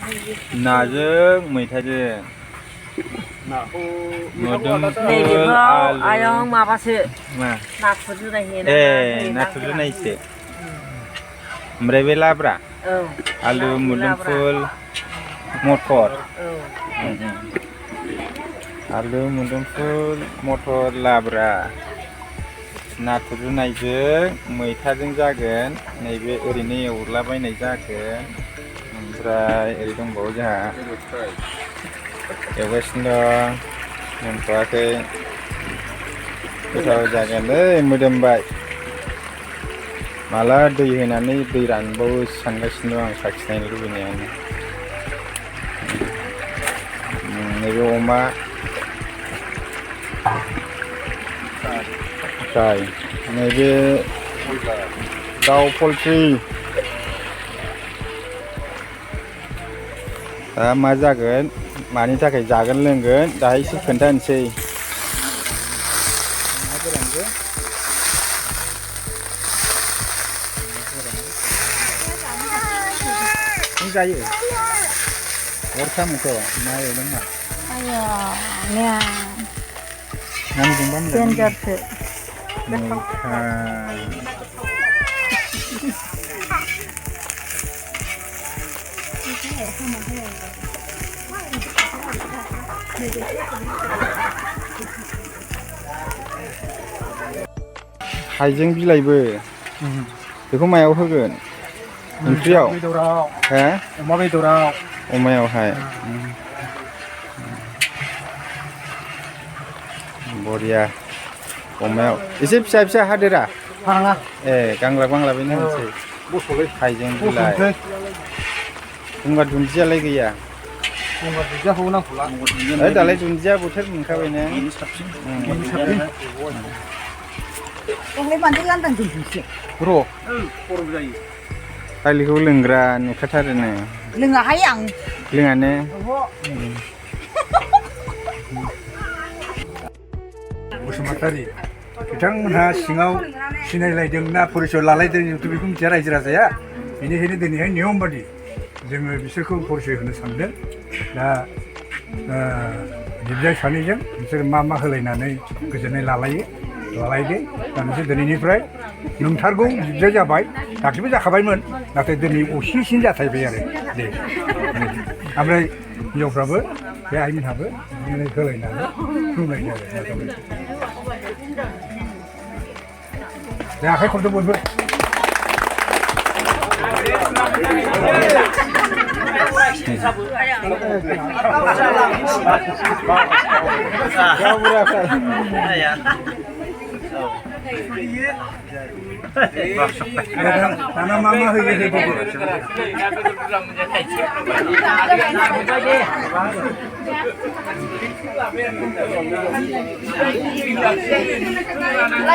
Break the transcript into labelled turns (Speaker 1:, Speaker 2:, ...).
Speaker 1: नाजों मैथाजों मोदोमफुल आलु
Speaker 2: आयं माबासो
Speaker 1: मा
Speaker 2: नाथुर जुनाय होना
Speaker 1: नाथुर जुनायसो ओमफ्राय बे लाब्रा आलु मोदोमफुल मटर आलु मोदोमफुल मटर लाब्रा नाथुर जुनायजों मैथाजों जागोन नैबे ओरैनो एवलाबायनाय जागोन ओमफ्राय ओरै दंबावो जोंहा एवगासिनो दं मोनथ'वाखै गोथाव जागोनलै मोदोमबाय माला दै होनानै दै रानबावो सानगासिनो दं आं साखिनायनो लुबैनायानो नैबे अमा फ्राय नैबे दाउ पलट्रि दा मा जागोन मानि थाखाय जागोन लोंगोन दाहायसो खोन्थानोसै जायो अर खामोथ' मा एवदों मा नामजोंबा
Speaker 2: देन्जारसो
Speaker 1: हाइजें बिलाइबो बेखौ मायाव होगोन ओंख्रियाव हो
Speaker 3: अमा बेदराव
Speaker 1: अमायावहाय बरिया अमायाव एसे फिसा फिसा हादेरा गांलाब गांलाबैनो होनसै हाइजें बिलाइ गंगार दुन्दियालाय गैया
Speaker 3: गंगार दुन्दियाखौ नांथ'ला
Speaker 1: दालाय दुन्दिया बोथोर मोनखाबाय ने
Speaker 3: र' गरम जायो
Speaker 1: दालिखौ लोंग्रा नुखाथारोनो
Speaker 2: लोङाहाय आं
Speaker 1: लोङानो
Speaker 3: बसुमतारी बिथांमोनहा सिङाव सिनायलायदोंना परिचय लालायदों जोंथ' बेखौ मिथिया रायजो राजाया बेनिखायनो दिनैहाय नियम बादि जोङो बिसोरखौ परिचय होनो सानदों दा बिबजाय सानैजों बिसोर मा मा होलायनानै गोजोननाय लालायदों दा बिसोर दिनैनिफ्राय नोंथारगौ बिबजाय जाबाय दाख्लैबो जाखाबायमोन नाथाय दिनै असिसिन जाथायबाय आरो दे ओमफ्राय हिन्जावफ्राबो बे आइमोनहाबो होलायनानै खुलुमलायदों आरो दे आखाइ खरदो बयबो दाना मा मा होयो